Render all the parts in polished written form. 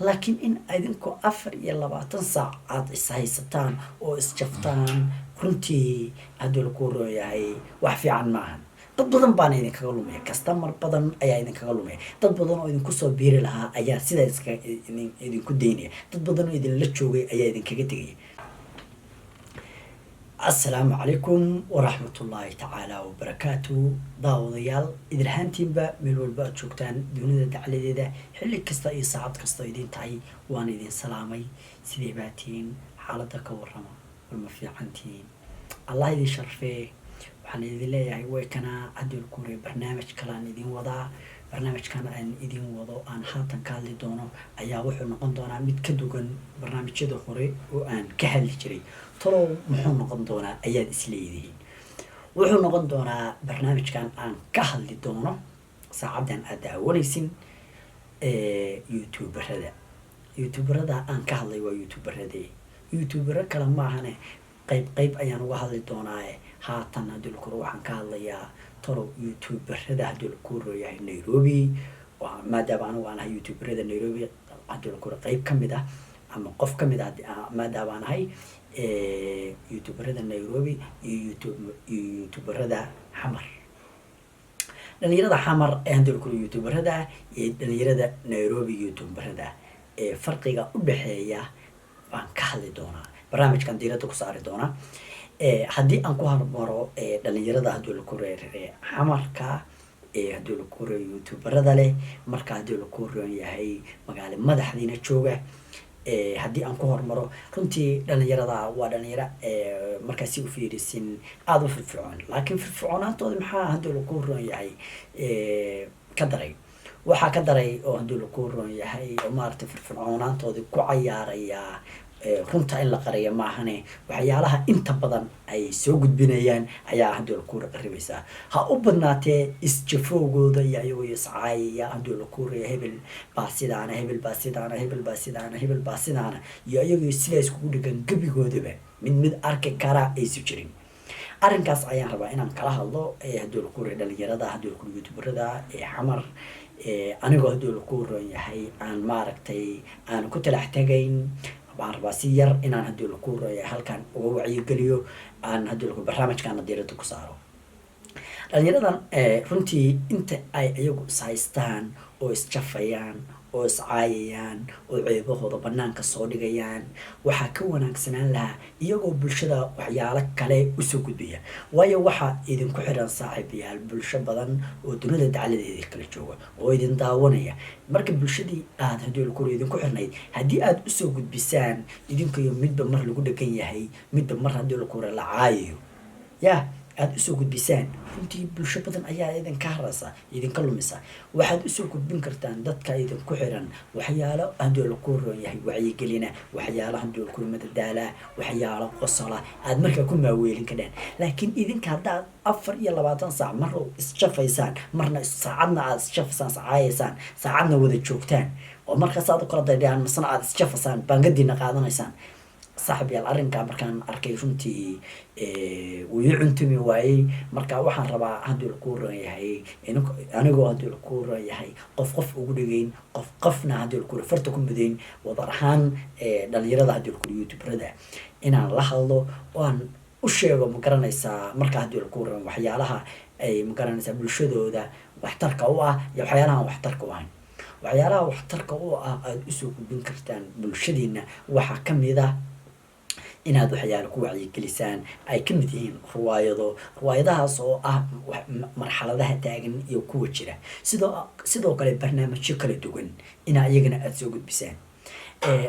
Laakiin in idinkoo 24 saac aada is haysataan oo isjaftaan, runtii haddii lagu rooyahay wax fiican maahan. Dad badan baana idinkaga lumaya, customer badan ayaa idinkaga lumaya, dad badan oo idinku soo biiri lahaa ayaa sidaa iska idinku daynaya, dad badan oo idinla joogay ayaa idinkaga tegaya. Asalaamu calaykum waraxmatullaahi tacaala wabarakaatu. Daawadayaal idilhaantiinba, meel walba aad joogtaan dunida dacladeeda, xilli kasta iyo saacad kasta idin tahay, waan idin salaamay. Sidee baa tihiin? Xaaladda ka warrama bal, ma fiicantihiin? Allah idin sharfee. Waxaan idin leeyahay, way kanaa haddii kure barnaamij kalean idin wadaa. Barnaamijkan aan idin wado, aan haatan ka hadli doono, ayaa wuxuu noqon doonaa mid ka duwan barnaamijyada hore oo aan ka hadli jiray. Talow muxuu noqon doonaa ayaad isleedihiin? Wuxuu noqon doonaa barnaamijkan aan ka hadli doono saacaddan aad daawanaysin YouTuberada. YouTuberada aan ka hadlay waa YouTuberadee, YouTubero kale maahane. Qayb qayb ayaan uga hadli doonaaye. Haatan haddii lakuro waxaan ka hadlayaa talow YouTuberada haddii laku rooyahay Nairobi, maadaama anigu aan ahay YouTuberada Nairobi haddii lakuro qeyb ka mid ah ama qof ka mid ah, maadaama aan ahay YouTuberada Nairobi iyo YouTube iyo YouTuberada Xamar, dhalinyarada Xamar ee haddii lakuro YouTuberada iyo dhalinyarada Nairobi YouTuberada ee farqiga u dhexeeya baan ka hadli doonaa, barnaamijkan diiradda ku saari doonaa. Haddii aan ku hormaro dhalinyarada haddii laku reeree Xamarka haddii laku reeyo YouTuberada leh, marka haddii laku roon yahay magaalo madaxdiina jooga, haddii aan ku hormaro, runtii dhalinyarada waa dhalinyaro markaa si u fiirisin aada u firfircoon. Laakiin firfircoonaantooda maxaa haddii laku roon yahay ka daray? Waxaa ka daray oo haddii laku roon yahay oo maaragtay firfircoonaantoodii ku cayaarayaa, runta in la qariya maahane, waxyaalaha inta badan ay soo gudbinayaan ayaa haddii laku qaribaysaa. Ha u badnaatee isjafoogooda iyo ayagoo iscaayaya haddii laku reeya, hebel baa sidaana, hebel baa sidaana, hebel baa sidaana, hebel baa sidaana, iyo ayagoo sidaa iskugu dhegan, gebigoodaba mid mid arki karaa aysu jirin. Arrinkaas ayaan rabaa inaan kala hadlo haddii laku reeya dhalinyarada haddii laku YouTuberada ee Xamar, anigoo haddii laku roon yahay aan maaragtay aan ku talax tegayn. Baan rabaa si yar inaan haddii laku roon yahay halkan uga wacyigeliyo, aan haddii laku barnaamijkaana diirada ku saaro dhalinyaradan. Runtii inta ay iyagu is haystaan oo isjafayaan oo iscaayayaan oo ceebahooda banaanka soo dhigayaan, waxaa ka wanaagsanaan lahaa iyagoo bulshada waxyaalo kale usoo gudbaya. Waayo, waxaa idinku xiran, saaxiibayaal, bulsho badan oo dunida dacladeeda kala jooga oo idin daawanaya. Marka bulshadii aada haddii lakuri idinku xirnayd, haddii aada usoo gudbisaan idinkayo midba mar lagu dhegan yahay, midba mar haddii lakuri la caayayo, ya aada usoo gudbisaan, runtii bulsho badan ayaa idinka haraysa, idinka lumisa. Waxaad usoo gudbin kartaan dadka idinku xiran waxyaalo haddii laku roon yahay wacyigelina, waxyaalo haddii laku madadaalaa, waxyaalo qosola aada markaa ku maaweelin kadhaan. Laakiin idinka haddaad 24 saac mar isjafaysaan, marna saacadna aada isjafaysaan, iscaayaysaan, saacadna wada joogtaan, oo markaas aad u kala daydhayaan, masna aada isjafasaan, baangadiina qaadanaysaan. Saaxib yaal, arrinkaa markaan arkay runtii wuu ii cuntumi waayey. Marka waxaan rabaa haddii lakuu roon yahay, anigoo haddii lakuu roon yahay qof qof ugu dhigeyn, qof qofna haddii lakuu farta ku mudeyn, wadar ahaan dhalinyarada haddii lakuu YouTuberada inaan la hadlo oo aan u sheego, ma garanaysaa, marka haddii lakuu roon waxyaalaha ay, ma garanaysaa, bulshadooda waxtarka u ah iyo waxyaalaha aan waxtarka u ahayn. Waxyaalaha waxtarka u ah aada usoo gudbin kartaan bulshadiina waxaa kamid ah inaad waxyaalo ku wacyigelisaan, ay ka mid yihiin ruwaayado, ruwaayadahaas oo ah marxaladaha taagan iyo kuwa jira. Sidoo kale barnaamijyo kala duwan inaa iyagana aada soo gudbisaan,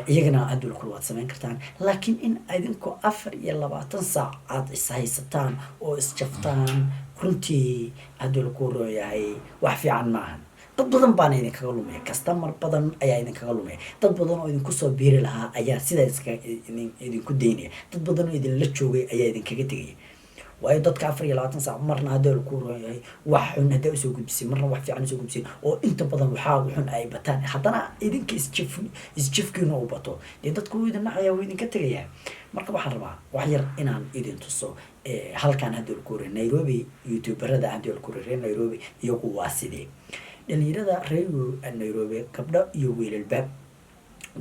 iyagana adul kul waad samayn kartaan. Laakiin in idinkoo 24 saac aada is haysataan oo isjaftaan, runtii haddii laku rooyahay wax fiican maahan. Dad badan baana idinkaga lumaya, customer badan ayaa idinkaga lumaya, dad badan oo idinku soo biiri lahaa ayaa sidaa iska idinku daynaya, dad badan oo idinla joogay ayaa idinkaga tegaya. Waayo, dadka 24 saac marna haddii laku roon yahay wax xun haddaa usoo gudbisay, marna wax fiican usoo gudbisay, oo inta badan waxaa xun ay bataan, haddana idinka isjafkiina u bato, dee dadku wuu idin nacaya, wuu idinka tegayaa. Marka waxaan rabaa wax yar inaan idin tuso halkan haddii laku roon Nairobi YouTuberada haddii laku reer Nairobi iyagu waa sidee. Dhalinyarada reer Nairobi, gabdho iyo wiilalba.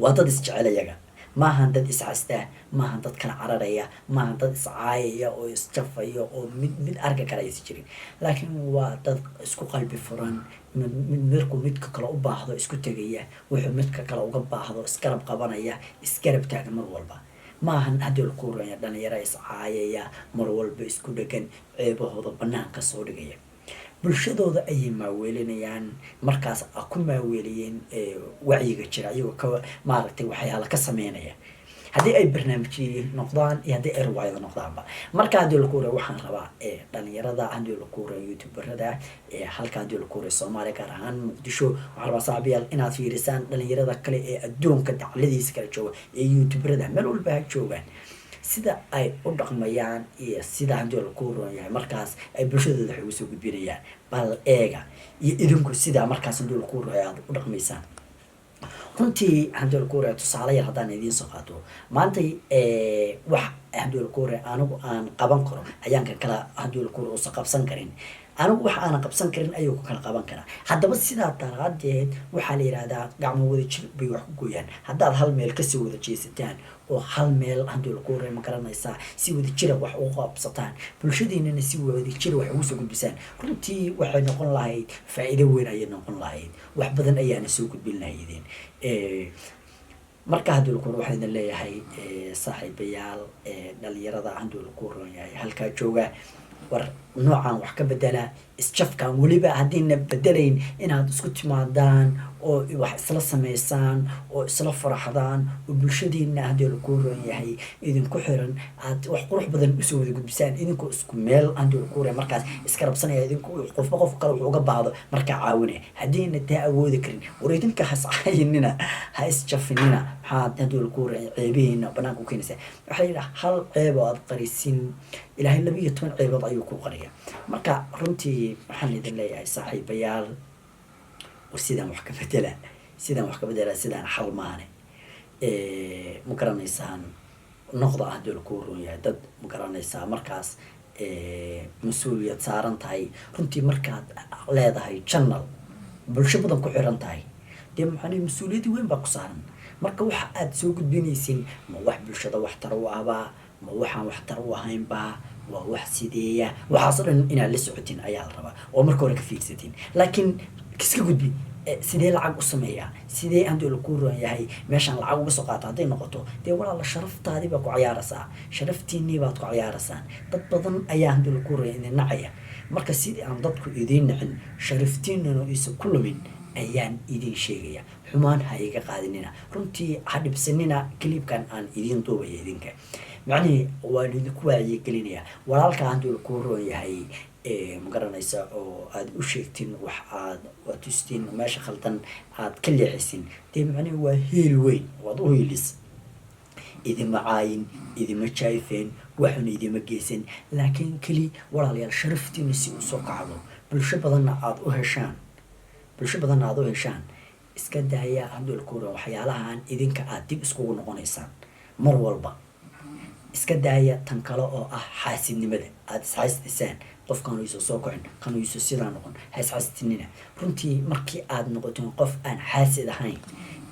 Waa dad isjecel iyaga, maahan dad iscastaa, maahan dad kala cararaya, maahan dad iscaayaya oo isjafaya oo mid mid arka kale aysan jirin, laakiin waa dad isku qalbi furan. Mid mid markuu midka kale u baahdo isku tegaya, wuxuu midka kale uga baahdo isgarab qabanaya, isgarab taagan mar walba. Maahan haddii laku ranya dhalinyaro iscaayaya, mar walba isku dhegan, ceebahooda banaanka soo dhigaya. Bulshadooda ayay maaweelinayaan, markaas ku maaweeliyeen wacyiga jira, iyagoo ka maaragtay waxyaala ka sameynaya, haddii ay barnaamijyi noqdaan iyo haddii ay riwaayado noqdaanba. Marka haddii laku ura, waxaan rabaa dhalinyarada haddii laku ura YouTuberada halka haddii laku ura Soomaaliya, gaar ahaan Muqdisho, waxaan rabaa, saaxiibayaal, inaad fiirisaan dhalinyarada kale ee adduunka dacladiisa kala jooga ee YouTuberada, meel walba ha joogaan, sida ay u dhaqmayaan iyo sida haddii laku ron yahay markaas ay bulshadooda wax ugu soo gudbinayaan. Bal eega iyo idinku sidaa markaas haddii laku ron aad u dhaqmaysaan. Runtii haddii laku ray, tusaale yar haddaan idiin soo qaato, maantay wax haddii laku ray anigu aan qaban karo ayaan kan kala haddii laku ray uusan qabsan karin. Anigu wax aanan qabsan karin ayuu ku kala qaban karaa. Haddaba sidaa daraadeed waxaa la yihahdaa gacmo wada jir bay wax ku gooyaan. Haddaad hal meel kasoo wada jeesataan oo hal meel haddii laku ray, ma garanaysaa, si wada jira wax ugu qabsataan, bulshadiinana si wada jira wax ugu soo gudbisaan, runtii waxay noqon lahayd faa'iido weyn ayay noqon lahayd, wax badan ayaana soo gudbin lahaydeen. Marka haddii laku waxaan idin leeyahay, saaxiibayaal, dhalinyarada haddii laku ron yahay halkaa jooga, war noocan wax ka bedela isjafkan. Weliba haddiina bedelayn, inaad isku timaadaan oo wax isla sameysaan oo isla faraxdaan oo bulshadiina haddii lakuu ron yahay idinku xiran aad wax qurux badan usoo wada gudbisaan, idinkoo isku meel haddii lakuu ron markaas iska rabsanaya, idinku qofba qof kale wuxuu uga baahdo markaa caawinaya. Haddiina taa awoodi karin, war idinka has caayinina, ha isjafinina. Maxaad haddii lakuu ron ceebihiina banaanka u keenaysaa? Waxaa la yidhaha hal ceeb oo aad qarisin, Ilaahay 12 ceebood ayuu ku qariya. Marka runtii waxaan idin leeyahay, saaxiibayaal, war sidaan wax ka bedela, sidaan wax ka bedela, sidaan xal maane. Ma garanaysaan, noqda haddii lakuu ron yahay dad, ma garanaysaa, markaas mas-uuliyad saaran tahay. Runtii markaad leedahay channel bulsho badan ku xiran tahay, dee maxaa mas-uuliyad weyn baa ku saaran. Marka waxa aad soo gudbinaysin, ma wax bulshada waxtar u ahbaa, ma waxaan waxtar u ahaynbaa, waa wax sideeya? Waxaasoo dhan inaad la socotin ayaa la rabaa oo marka hore ka fiirsatin. Laakiin iska gudbi, sidee lacag u sameeyaa, sidee haddii lakuu ron yahay meeshaan lacag uga soo qaato hadday noqoto, dee walaala, sharaftaadii baa ku cayaaraysaa, sharaftiinii baad ku cayaaraysaan. Dad badan ayaa haddii lakuu ron idin nacaya. Marka sidii aan dadku idiin nicin, sharaftiinana iisa ku lumin ayaan idin sheegaya. Xumaan ha iga qaadinina, runtii ha dhibsanina clipkan aan idiin duubaya idinka, macnihii waan idinku wacyigelinaya. Walaalka haddii lakuu ron yahay, ma garanaysa, oo aad u sheegtin wax, aad waa tustiin meesha khaldan, aad ka leexisin, dee macnihi waa hiil weyn, waad u hiilis. Idima caayin, idima jaayfeen, waxuna idima geysan, laakiin keli walaalayaal, sharaftiina si usoo kacdo, bulsho badanna aada u heshaan, bulsho badanna aada u heshaan, iska daaya haddii lakuu ron waxyaalahan idinka aada dib iskugu noqonaysaan mar walba. Iska daaya tan kale oo ah xaasidnimada aada isxaasdisaan: qofkan uysa soo kocin, kan uysa sidaa noqon. Ha isxaasidinina. Runtii markii aada noqoteen qof aan xaasid ahayn,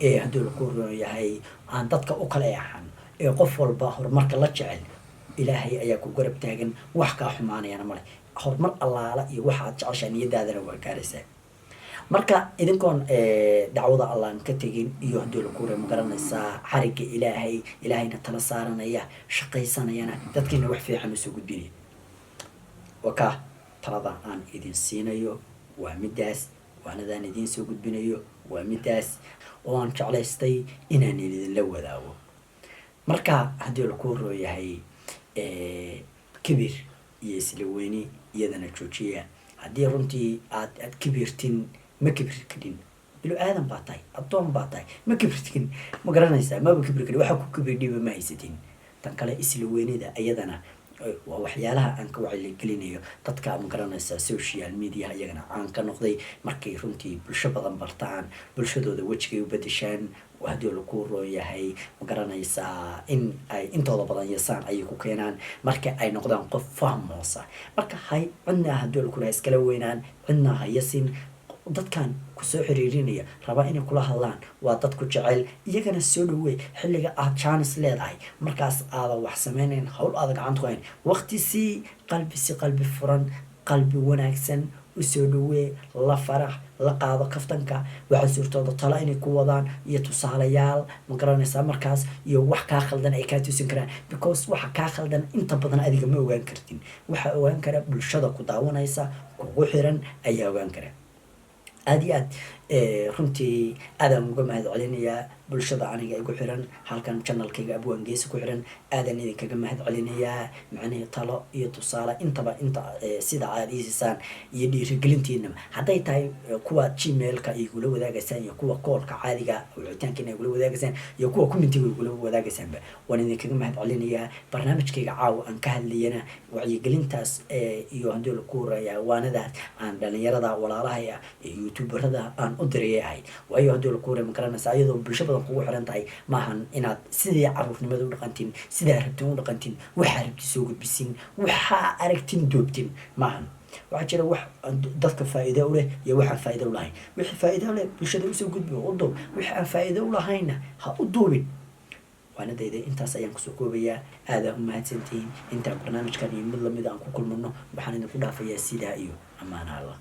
ee haddii laku roon yahay aan dadka u kala eexan, ee qof walba horumarka la jecel, Ilaahay ayaa ku garab taagan, wax kaa xumaanayana male. Horumar allaala iyo waxa aad jeceshaa niyadaadana waa gaaraysaa. Marka idinkoon dacwada Allaan ka tegin iyo haddii laku ma garanaysaa xarigga Ilaahay, Ilaahayna tala saaranaya, shaqaysanayana, dadkiina wax fiican usoo gudbinaya, waa ka talada aan idin siinayo. Waa middaas waanadaan idiin soo gudbinayo, waa middaas oo aan jeclaystay inaan idinla wadaago. Marka haddii lakuu rooyahay, kibir iyo isla weyni iyadana joojiya. Haddii runtii aad kibirtin, ma kibri karin, bilo aadan baa tahay, addoon baa tahay, ma kibirtin, ma garanaysaa, maba kibri karin, waxa ku kibir dhiba ma haysatin. Tan kale, isla weynida iyadana waa waxyaalaha aan ka wacyigelinayo dadka, ma garanaysaa, social media iyagana caan ka noqday. Markay runtii bulsho badan bartaan, bulshadooda wejigay u bedeshaan, haddii lakuu roon yahay, ma garanaysaa, in ay intooda badan yasaan ayay ku keenaan marka ay noqdaan qof fahmoosa. Marka hay cidna haddii laku raha iskala weynaan, cidna ha yasin. Dadkan kusoo xiriirinaya, rabaa inay kula hadlaan, waa dad ku jecel. Iyagana soo dhawey xilliga aad chance leedahay, markaas aadan wax sameynayn, hawl aada gacanta ku hayn. Waqti sii, qalbi si qalbi furan, qalbi wanaagsan usoo dhawee, la farax, la qaado kaftanka. Waxaa suurtooda talo inay ku wadaan iyo tusaalayaal, ma garanaysaa, markaas iyo wax kaa khaldan ay kaa tusin karaan, because waxa kaa khaldan inta badan adiga ma ogaan kartin. Waxaa ogaan kara bulshada ku daawanaysa, kugu xiran ayaa ogaan kara. Aada iyo aad runtii aadaan uga mahad celinayaa bulshada aniga igu xiran halkan, channelkayga Abwaan Geesi ku xiran. Aadaan idinkaga mahad celinayaa, macnihii talo iyo tusaale intaba, inta sida aad iisisaan iyo dhiirigelintiinaba, hadday tahay kuwa Gmailka igula wadaagaysaan iyo kuwa callka caadiga wicitaankiina igula wadaagaysaan iyo kuwa commentiga igula wadaagaysaanba, waan idinkaga mahad celinayaa. Barnaamijkayga caawa aan ka hadlayana wacyigelintaas iyo haddii laku horeeyaa waanadaas aan dhalinyarada walaalahaya ee youtuberada aan u dirayay ahayd. Waayo, haddii laku horey, ma garanaysa, iyadoo bulsho badan kugu xiran tahay, maahan inaad sidii caruurnimada u dhaqantin, sidaa rabtin u dhaqantin, waxaa rabtin soo gudbisin, waxaa aragtin doobtin, maahan. Waxaa jira wax dadka faa'iido u leh iyo waxaan faa'iido u lahayn. Wixii faa'iido u leh bulshada usoo gudbi oo u duub, wixii aan faa'iido u lahaynna ha u duubin. Waanadayda intaas ayaan kusoo koobayaa. Aadaa u mahadsantihiin. Intaan barnaamijkan iyo mid lamid aan ku kulmano, waxaan idinku dhaafayaa sidaa iyo ammaana Allah.